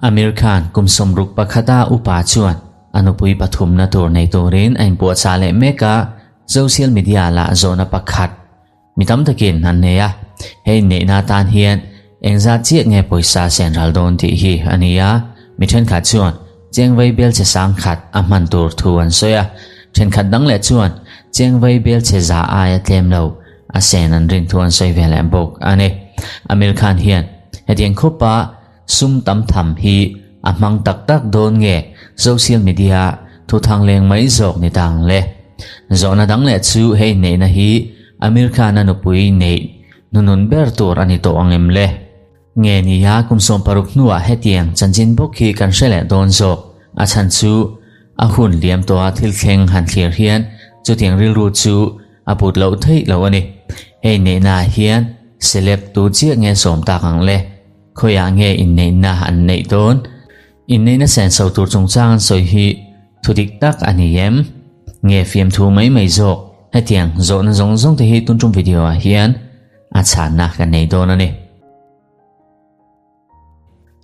Amir Khan kum 61 a upa chuan a nupui pathumna tur nei turin a inpuahchah leh mek a, social media lah zawhna pakhat mi tam takin an nei a, he inneihna atan hian engzat chiah nge pawisa sen ral dawn tih hi a ni a, mi thenkhat chuan chengvei belchhe sangkhat a hman tur thu an sawi a, thenkhat dang leh chuan chengvei belchhe za aia tlem lo a sen an rin thu an sawi ve leh bawk a ni. Amir Khan hian hetiang khawpa sum tam tham hi a hmang tak tak dawn nge social media thu thang leng mai zawk ni tang le? Zawhna dang leh chu hei neihna hi Amir Khan-a nupui neih nunun ber tur a ni tawh ang em le? Nge nia kum 60 hnuah hetiang chanchin bawk hi kan hre leh dawn zawk? A chhan chu a hun liam tawha thil thleng han thlir hian chutiang rilru chu a put loh theih loh a ni. Hei neihnaah hian celeb tu chiah nge sawm tak ang le? Khawiah nge inneihna an neih dawn? Inneihna senso tur chungchang an sawi hi thu dik tak a ni em? Nge fiamthu mai mai zawk? Hetiang zawhna zawng zawng te hi tun tum video ah hian a chhanna kan nei dawn a ni.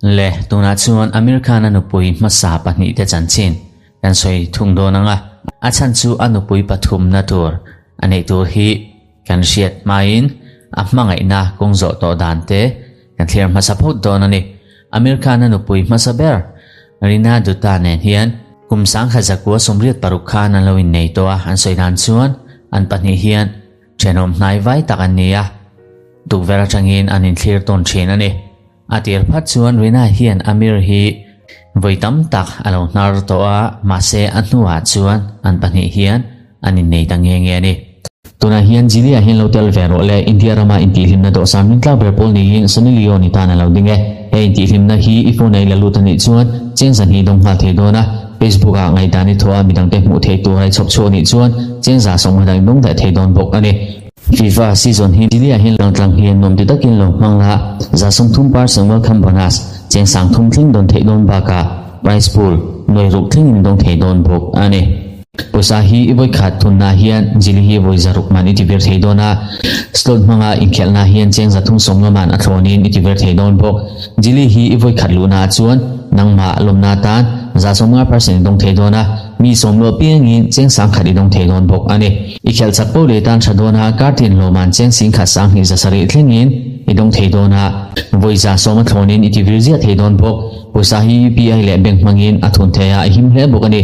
Le, tunah chuan Amir Khan-a nupui hmasa pahnihte chanchin kan sawi thung dawn ang a, a chhan chu a nupui pathumna tur a neih tur hi Kan hriat hmain a hmangaihna kawng zawh tawh dan te kan thlir hmasa phawt dawn a ni. Amir Khan-a nupui hmasa ber Rina Dutta nen hian kum 1986 khan an lo innei tawh a, an sawi dan chuan an pahnih hian thenawm hnai vai tak an ni a, tukverh atangin an inthlir tawn thin a ni. A tir phat chuan Rina hian Amir hi vawi tam tak a lo hnar tawh a, mahse a hnuah chuan an pahnih hian an innei ta nge nge a ni. Tunah hian Jili-ah hian lo tel ve rawh le, India rama intihhlimna dawhsan rintlak ber pawl niin Sunny Leone tan a lo ding e. He intihhlimna hi i phone a i la lut a nih chuan cheng zahnih dawng nghal thei dawn a, Facebook-ah ngaihdan i thawh a midangte hmuh theih tur a i chhawp chhuak nih chuan cheng za sawmnga dang i dawng daih thei dawn bawk a ni. FIFA season hi Jili-ah hian langtlang hian nuam ti takin lo hmang la, 30% welcome bonus, cheng sang thum thleng dawn theih dawn bakah prize pool nuai ruk thlengin dawng thei dawn bawk a ni. Pawisa hi i vawikhat thunna hian Jili hi vawi zaruk man i ti vir thei dawn a, slot hmanga inkhelhna hian cheng 370 man a thlawnin i ti vir thei dawn bawk. Jili hi i vawikhat luhna ah chuan nangmah lawmna atan 50% i dawng thei dawn a, mi sawmluah piangin cheng 10,000 i dawng thei dawn bawk a ni. I khelh chak poh leh tan tha dawn a, kartin lawman cheng 10,000 270 thlengin i dawng thei dawn a, vawi 10% a thlawnin i ti vir ziah thei dawn bawk. Pawisa hi UPI leh bank hmangin a thun thei a, a him hle bawk a ni.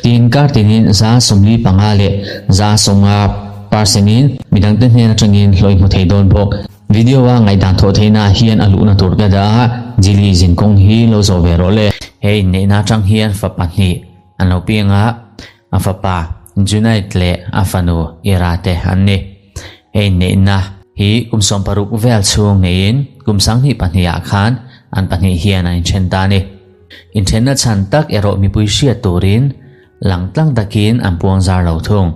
Tin, kar tinin 45 leh 50 percent-in midangte hnen atangin hlawih hmu thei dawn bawk. Video-a ngaihdan thawh theihna hian a luhna tur ka dah a, Jili zinkawng hi lo zawh ve rawh le. He inneihna atang hian fa pahnih an lo piang a, a fapa Junaid leh a fanu Ira te an ni. He inneihna hi kum 60 vel chhung neiin kum 2002 ah khan an pahnih hian an inthen ta a ni. Inthenna chhan tak erawh mipui hriat turin langtlang takin an puang zar lo thung.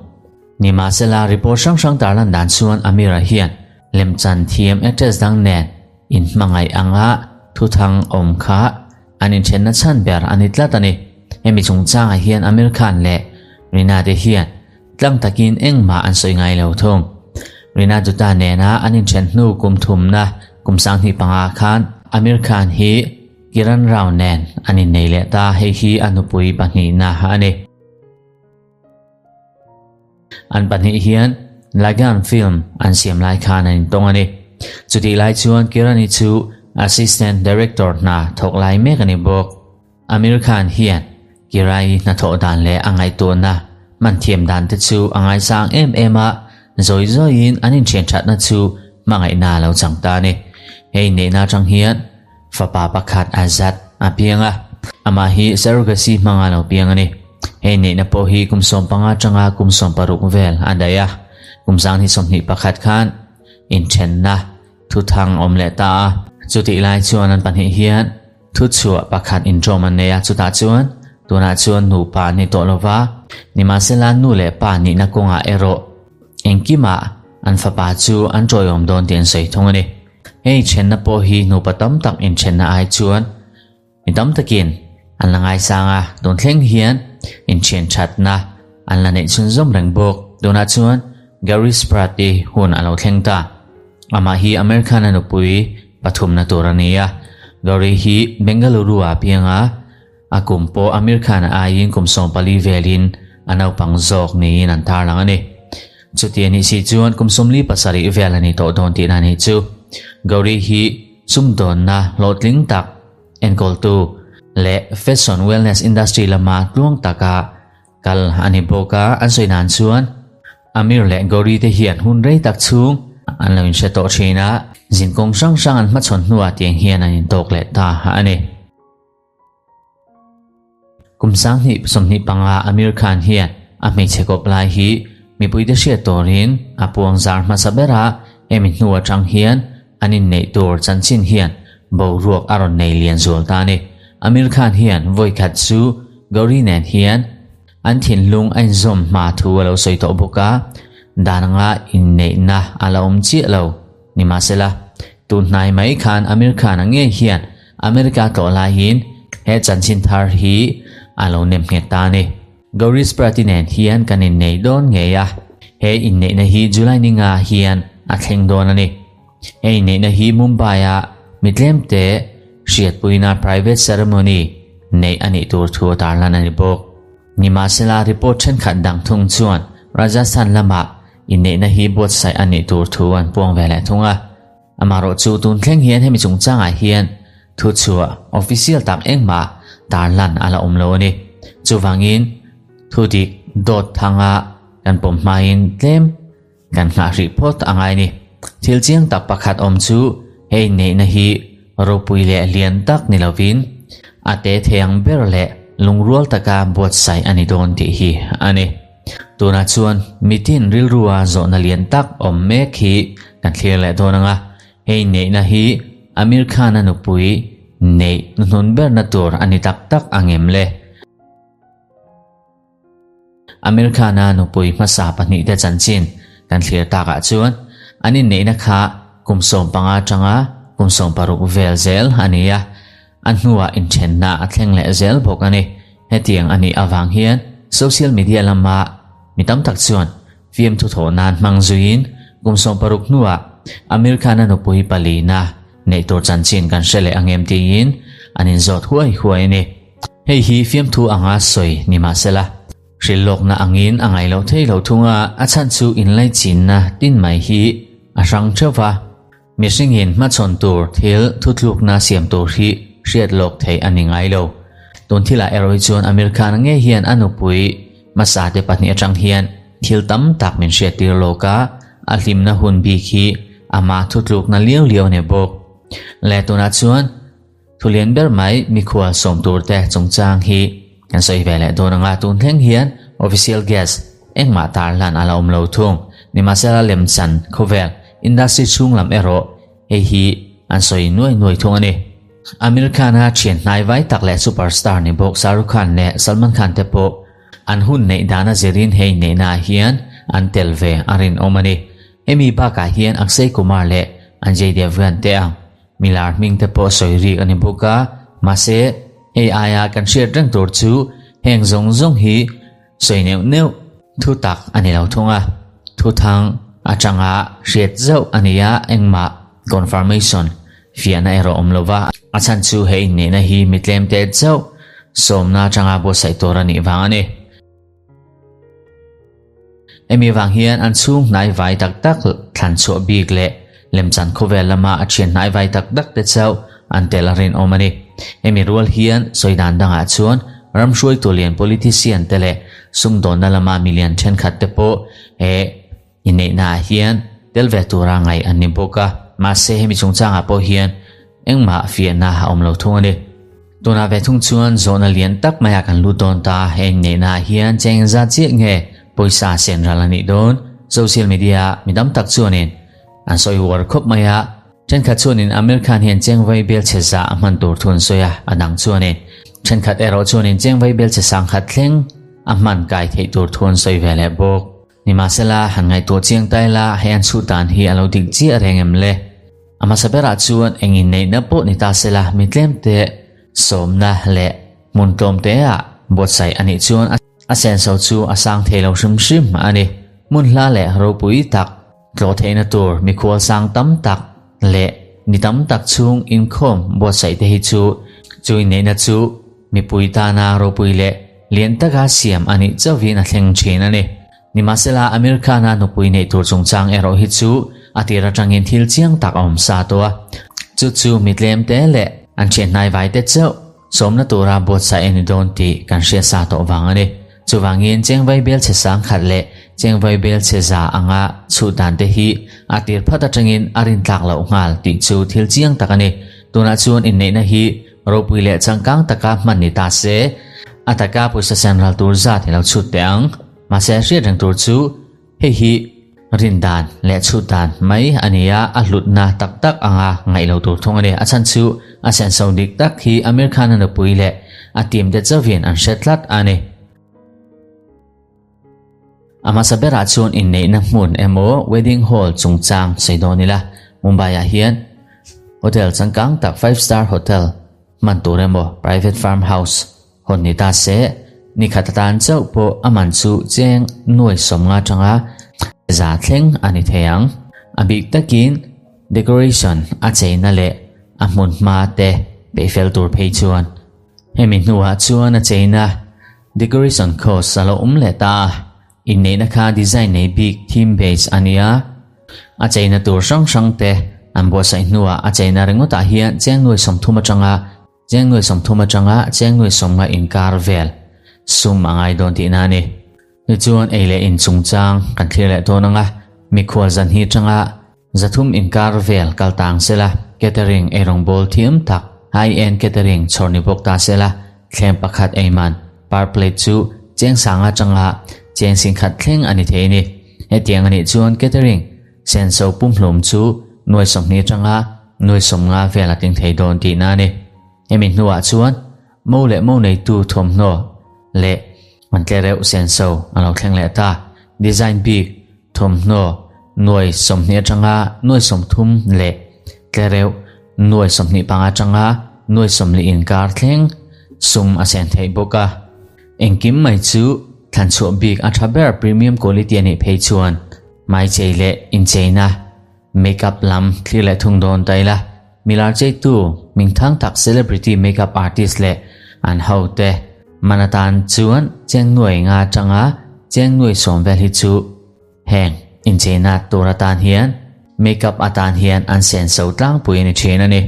Nimahsela report hrang hrang tarlan dan chuan Amira hian lemchan thiam actress dang nen inhmangaih anga thuthang awm kha An inthenna chhan ber a ni tlat a ni. Hemi chungchangah hian Amir Khan leh Rina te hian tlang takin engmah an sawi ngai lo thung. Rina Dutta nena an inthen hnu kum thumna kum 2005 khan Amir Khan hi Kiran Rao nen an innei leh ta, hei hi a nupui pahnihna a ni. An pahnih hian Lagaan film an siam lai khan an intawng a ni. Chutih lai chuan Kirani chu Assistant Director hna thawk lai mek a ni bawk. Amir Khan hian Kirai hnathawh dan leh a ngaihtuahna hman thiam dan te chu a ngaisang em em a, zawi zawiin an inthian thatna chu hmangaihna a lo chang ta a ni. He inneihna atang hian Fapa pakhat Azad a piang a, amah hi surrogacy hmanga lo piang a ni. Hei neihna pawh hi kum 15 atanga kum 60 vel a daih a, kum 2021 khan inthenna thuthang awm leh ta a. Chutih lai chuan an pahnih hian thuchhuah pakhat intawm an nei a, chutah chuan tunah chuan nupa an ni tawh lova, nimahsela nu leh pa nihna kawngah erawh engkimah an fapa chu an tawiawm dawn tih an sawi thung a ni. Hei inthenna pawh hi nupa tam tak inthenna ai chuan mi tam takin an la ngaisang a, tun thleng hian inthian thatna an la neih chhunzawm reng bawk. Tunah chuan Gary Spratt-i hun a lo thleng ta. Amah hi Amir Khan-a nupui. pathumna tur a ni a. Gauri hi Bengaluru ah piang a, a kum pawh Amir Khan aiin kum 14 velin a naupang zawk niin an tarlang a ni. Chuti a nih si chuan kum 47 vel a ni tawh dawn tihna a nih chu. Gauri hi sumdawnna hlawhtling tak enkawltu leh fashion wellness industry lama tluang taka kal a ni bawk a, an sawi nan chuan Amir leh Gauri te hian hun rei tak chhung an lo inhre tawh thin a, zinkawng hrang hrang an hmachhawn hnuah tiang hian an intawk leh ta a ni. Kum 2025 Amir Khan hian a hmeichhe kawp lai hi mipuite hriat turin a puang zar hmasa ber a, hemi hnu atang hian an inneih tur chanchin hian boruak a rawn nei lian zual ta a ni. Amir Khan hian vawi khat chu Gauri nen hian an thinlung a inzawm hma thu a lo sawi tawh bawk a, dan anga inneihna a la awm chiah lo. Nimahsela, tun hnai mai khan Amir Khan-a ngei hian America tlawh laiin he chanchin thar hi a lo nem nghet ta a ni. Gauri Sprati nen hian kan innei dawn ngei a, he inneihna hi July ninga hian a thleng dawn a ni. He inneihna hi Mumbai-a mi tlemte hriatpuina private ceremony neih a nih tur thu a tarlan a ni bawk. Nimahsela, report thenkhat dang thung chuan Rajasthan lamah Inneihna hi buatsaih a nih tur thu an puang ve leh thung a. Amaherawh chu tun thleng hian hemi chungchangah hian thu chhuah official tak engmah tarlan a la awm lo a ni. Chuvangin thu dik dawt thanga kan pawm hmain tlem kan nghah hrih phawt a ngai a ni. Thil chiang tak pakhat awm chu he inneihna hi ropui leh lian tak ni lovin a te thei ang ber leh lungrual taka buatsaih a ni dawn tih hi a ni. Tunah chuan mitin rilrua zawhna lian tak awm mek hi kan thlir leh dawn ang a, hei neihna hi Amir Khan-a nupui neih hnuhnun berna tur a ni tak tak ang em le? Amir Khan-a nupui hmasa pahnihte chanchin kan thlir takah chuan an inneihna kha kum 15 atanga kum 16 vel zel a ni a, A hnuah inthenna a thleng leh zel bawk a ni. Hetiang a nih avang hian social media lama mi tam tak chuan fiamthu thawh nan hmang zuiin kum 60 hnuah Amir Khan-a nupui palina neih tur chanchin kan hre leh ang em tiin an inzawt huai huai a ni. Hei hi fiamthu anga sawi ni mah sela, hrilhlawkna angin a ngaih loh thei lo thung a, a chhan chu inlaichinna tin mai hi a hrang theuh va. Mihringin hmachhawn tur thil thutlukna siam tur hi hriat lawk theih a ni ngai lo. Tun thilah erawh hi chuan Amir Khan ngei hian a nupui hmasa te pahnih atang hian thil tam tak min hriattir lawk a, a hlimna hun bik hi amah thutlukna liau liau a ni bawk. Le tunah chuan Thu lian ber mai mikhual sawm tur te chungchang hi kan sawi ve leh dawn anga tun thleng hian official guest engmah tar hlan a la awm lo thung. Nimahsela lemchan khawvel industry chhung lam erawh hei hi an sawi nuai nuai thung a ni. Amir Khan-a thian hnai vai tak leh superstar ni bawk Shah Rukh Khan leh Salman Khan te pawh an hun neih dana zirin hei neihnaah hian an tel ve a rinawm a ni. Hemi bakah hian Akshay Kumar leh Ajay Devgan te ang Milar hming te pawh sawi rik a ni bawk a, mahse hei aia kan hriat reng tur chu heng zawng zawng hi sawi neuh neuh thu tak a ni lo thung a, thu thang atanga hriat zauh a ni a, engmah confirmation fiahna erawh awm lo va, a chhan chu he inneihna hi mi tlem te chauh sawmna atanga buatsaih tur a nih vang a ni. Hemi vang hian an chhung hnai vai tak tak thlan chhuah bik leh lemchan khawvel lama a thian hnai vai tak tak te chauh an tel a rinawm a ni. Hemi rual hian sawi dan dangah chuan ram hruaitu lian politician te leh sumdawnna lama milian thenkhat te pawh he inneihnaah hian tel ve tura ngaih an ni bawk a, mahse hemi chungchangah pawh hian engmah fiahna a awm lo thung a ni. Tunah ve thung chuan zawhna lian tak maiah kan lut dawn ta, he inneihnaah hian cheng zat chiah nge pawisa sen ral a nih dawn? Social media ah mi tam tak chuanin an sawi uar khawp mai a, thenkhat chuanin Amir Khan hian cheng vai bel chhe zah a hman tur thu an sawi a, a dang chuanin thenkhat erawh chuanin cheng vai bel chhe sangkhat thleng a hman kai theih tur thu an sawi ve leh bawk. Nimahsela, han ngaihtuah chiang ta ila, hei an chhut dan hi a lo dik chiah reng em le? A hmasa berah chuan eng inneihna pawh ni ta sela, mi tlemte sawmna leh hmun tlawmteah buatsaih a nih chuan a senso chu a sang thei lo hrim hrim a ni. Hmun hla leh ropui tak tlawh theihna tur mikhual sang tam tak leh. ni tam tak chhung inkhawm buatsaih te hi chu chu inneihna chu mipui tana ropui leh lian taka siam a nih chauhin a thleng thin a ni. Nimahsela, Amir Khan-a nupui neih tur chungchang erawh hi chu a tir atangin thil chiang tak a awm sa tawh a. Chu chu mi tlem te leh an thian hnaivai te chauh sawmna tura buatsaih a ni dawn tih kan hria sa tawh vang a ni. Chuvangin chengvai bel chhe sang khat leh chengvai bel chhe za anga chhuh dan te hi a tir phat atangin a rintlak loh nghal tih chu thil chiang tak a ni. Tunah chuan inneihna hi Ropui leh changkang taka hman ni ta se, a taka pawisa sen ral tur zat i lo chhut teh ang. Mahse hriat reng tur chu hei hi rin dan leh chhut dan mai a ni a, a hlutna tak tak anga ngaih lo tur thung a ni. A chhan chu a senso dik tak hi Amir Khan-a nupui leh a team te chauhin an hre tlat a ni. A hmasa berah chuan inneihna hmun emaw wedding hall chungchang sawi dawn ila, Mumbai-ah hian hotel changkang tak five star hotel hman tur emaw private farm house hawn ni ta se, ni khat atan chauh pawh a man chu cheng nuai 50 atanga 100 thleng a ni thei ang. A bik takin decoration a cheina leh a hmun hma te peihfel tur phei chuan hemi hnuah chuan a cheina Decoration cost a lo awm leh ta a, inneihna kha design nei bik theme base a nia. A cheina tur hrang hrang te an buatsaih hnuah a cheina ringawtah hian cheng nuai 30 atanga cheng nuai 30 atanga cheng nuai 50 inkar vel sum a ngai dawn tihna a ni. Tichuan ei leh in chungchang kan thlir leh dawn ang a, mikhual zan hi atanga 300 inkar vel kal tang sela, catering eirawngbawl thiam tak, high-end catering chhawr ni bawk ta sela, thleng pakhat ei man, per plate chu cheng sanga atanga cheng singkhat thleng a ni thei a ni. Hetiang a nih chuan catering senso pumhlum chu nuai 20 atanga nuai 50 vel a tling thei dawn tihna a ni. Hemi hnuah chuan mo leh mo neitu thawmhnaw leh an tle reuh senso a lo thleng leh ta. Design bik thawmhnaw nuai 20 atanga nuai 30 leh tle reuh nuai 25 atanga nuai 40 inkar thleng sum a sen theih bawk a. Engkim mai chu thlanchhuah bik a tha ber premium quality a nih phei chuan maichei leh incheina Makeup lam thlir leh thung dawn ta ila, milar cheitu hmingthang tak celebrity makeup artist leh an hote man atan chuan cheng nuai nga atanga cheng nuai 10 vel hi chu heng incheina tur atan hian makeup atan hian an senso tlangpui a ni thin a ni.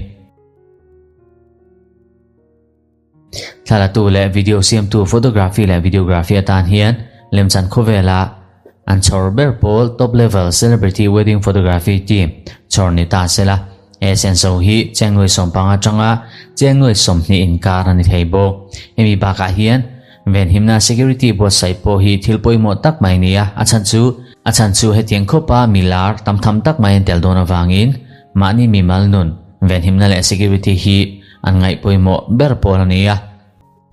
Thlalatu leh video siamtu photography leh videography atan hian lemchan khawvela an chhawr ber pawl top level celebrity wedding photography team chhawr ni ta sela. He senso hi cheng nuai 15 atanga cheng nuai 20 inkar a ni thei bawk. Hemi bakah hian venhimna security buatsaih pawh hi thil pawimawh tak mai a ni a, a chhan chu a chhan chu hetiang khawpa milar tam tham tak mai an tel dawn avangin mahni mimal nun venhimna leh security hi An ngaih pawimawh ber pawl a ni a,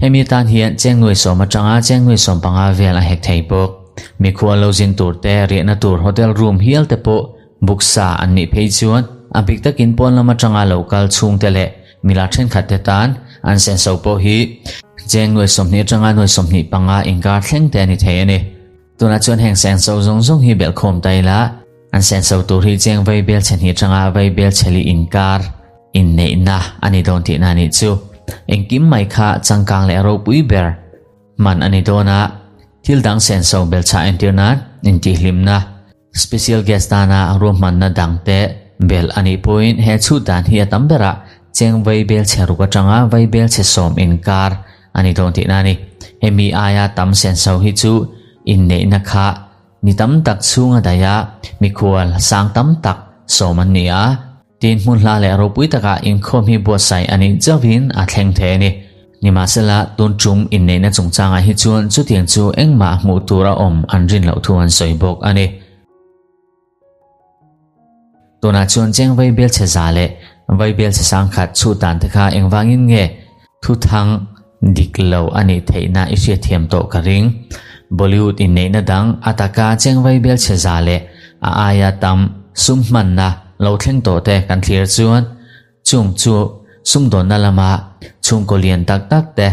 hemi atan hian cheng nuai 10 atanga cheng nuai 15 vel a hek thei bawk. Mikhua lo zin tur te, riahna tur hotel room hial te pawh book sa an nih phei chuan a bik takin pawn lam atanga lo kal chhungte leh mila thenkhat te tan an senso pawh hi cheng nuai 20 atanga nuai 25 inkar thleng te a ni thei a ni. Tunah chuan heng senso zawng zawng hi belhkhawm ta ila, an senso tur hi cheng vai bel chhe hnih atanga vai bel chhe li inkar inneihna a ni dawn tihna a nih chu. Engkim mai kha changkang leh ropui ber hman a ni dawn a, thil dang senso belchhah entir nan intihhlimna, special guest tana ruahmanna dang te bel a nih pawhin he chhut dan hi a tam berah cheng vai bel chhe ruk atanga vai bel chhe 10 inkar a ni dawn tihna a ni. Hemi aia tam senso hi chu inneihna kha ni tam tak chhunga daih a, mikhual sang tam tak sawm an ni a. Tin hmun hla leh ropui takah inkhawm hi buatsaih a nih chauhin a thleng thei a ni. Nimahsela, tun tum inneihna chungchangah hi chuan chutiang chu engmah hmuh tur a awm an rin loh thu an sawi bawk a ni. Tunah chuan cheng vaibel chhe za leh vaibel chhe sangkhat chhut dan te kha engvangin nge thuthang dik lo a nih theihna i hriatthiam tawh ka ring. Bollywood inneihna dang a taka cheng vaibel chhe za leh a aia tam sum hmanna lo thleng tawh te kan thlir chuan Chung chu sumdawnna lama chhungkaw lian tak tak te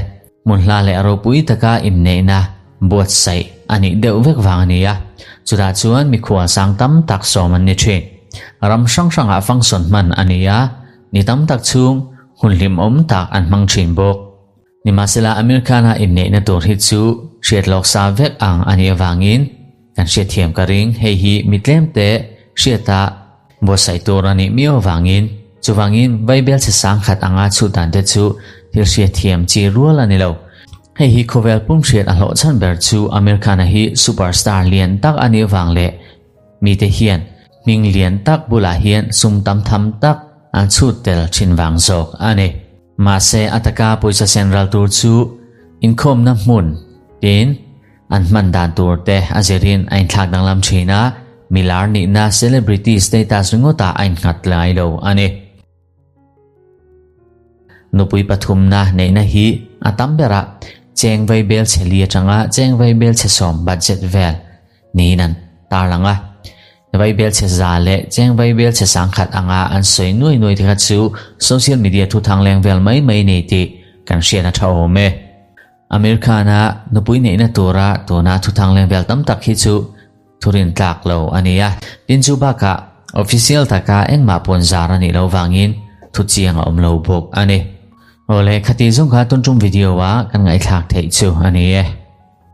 hmun hla leh ropui taka inneihna buatsaih a nih deuh vek vang a ni a, chutah chuan mikhual sang tam tak sawm an ni thin. Ram hrang hrangah function hman a ni a. Ni tam tak chhung hun hlimawm tak an hmang thin bawk. Nimahsela Amir Khan-a inneihna tur hi chu hriat lawk sa vek ang a nih avangin kan hriatthiam ka ring, hei hi mi tlemte hriata buatsaih tur a nih miau avangin. Chuvangin Vaibel chhe sangkhat anga chhut dan te chu thil hriatthiam chi rual a ni lo. Hei hi khawvel pum hriat a hlawh chhan ber chu Amir Khan-a hi superstar lian tak a nih avang leh mite hian hming lian tak bulah hian sum tam tham tak an chhut tel thin vang zawk a ni. Mahse a taka pawisa sen ral tur chu inkhawmna hmun tin an hman dan tur te a zirin a inthlak danglam thin a, milar nihna celebrity status ringawtah a innghat lai lo a ni. Nupui pathumna neihna hi a tam berah cheng vaibel chhe li atanga cheng vaibel chhe sawm budget vel niin an tarlang a. Vaibel chhe za leh cheng vaibel chhe sangkhat anga an sawi nuai nuai te kha chu social media thuthang leng vel mai mai nei tih kan hriat a tha awm e. Amir Khan-a nupui neihna tura tuna thuthang leng vel tam tak hi chu Thurin tlak lo a ni a, tin chu bakah official taka engmah pawn zar a nih loh vangin thu chiang a awm lo bawk a ni. Awle, khati zawng kha tun tum video a kan ngaihthlak theih chu a ni e.